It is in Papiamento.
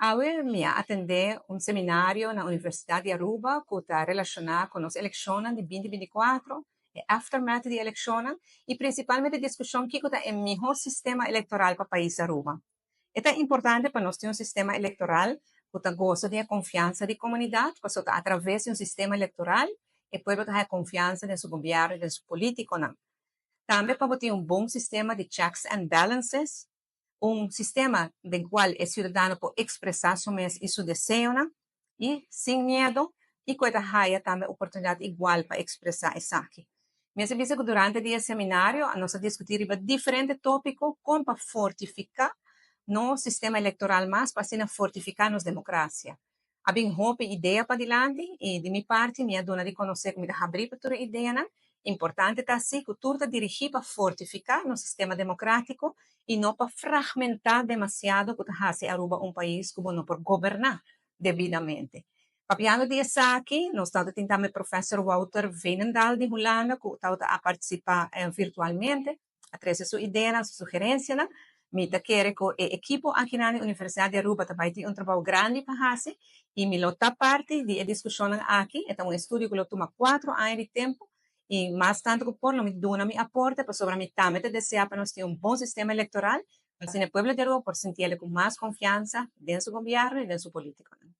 Awe mi a atende un seminario na Universidad di Aruba cu ta relaciona cu nos eleccionnan di 2024, e aftermath di eleccionnan y principalmente discusion kico ta e miho sistema electoral pa pais Aruba. E ta importante pa nos tin un sistema electoral cu ta goza di e confiansa di comunidad, pasobra a traves di un sistema electoral e pueblo ta haya confiansa den su gobierno y den su politiconan. Tambe pa bo tin un bon sistema di checks and balances, un sistema den cual e ciudadano por expresa su mes y su deseonan y sin miedo y cu e ta haya tambe oportunidad igual pa expresa esaki. Mester bisa cu durante di e seminario nos a discuti riba diferente topico con pa fortifica nos sistema electoral mas pa asina fortifica nos democracia. A bin hopi idea padilanti y di mi parti mi a duna di conoce cu mi ta habri pa tur e ideanan. Importante ta si cu tur ta dirigi pa fortifica nos sistema democratico y no pa fragmenta demasiado cu ta haci Aruba un pais cu bo no por goberna debidamente. Papiando di esaki, nos tabata tin tambe Professor Wouter Veenendaal di Hulanda cu tabata a participa virtualmente, a trece su ideanan, su sugerencianan. Mi ta kere cu e ekipo akinan di Universidad di Aruba ta bay tin un trabou grandi pa haci y mi lo ta parti di e discusionnan aki. E ta un estudio cu lo tuma 4 aña di tempo y mas tanto cu por lo mi duna mi aporte pasobra mi tambe ta desea pa nos tin un bon sistema electoral, asina e pueblo di Aruba por sinti cu mas confiansa den su gobierno y den su politiconan.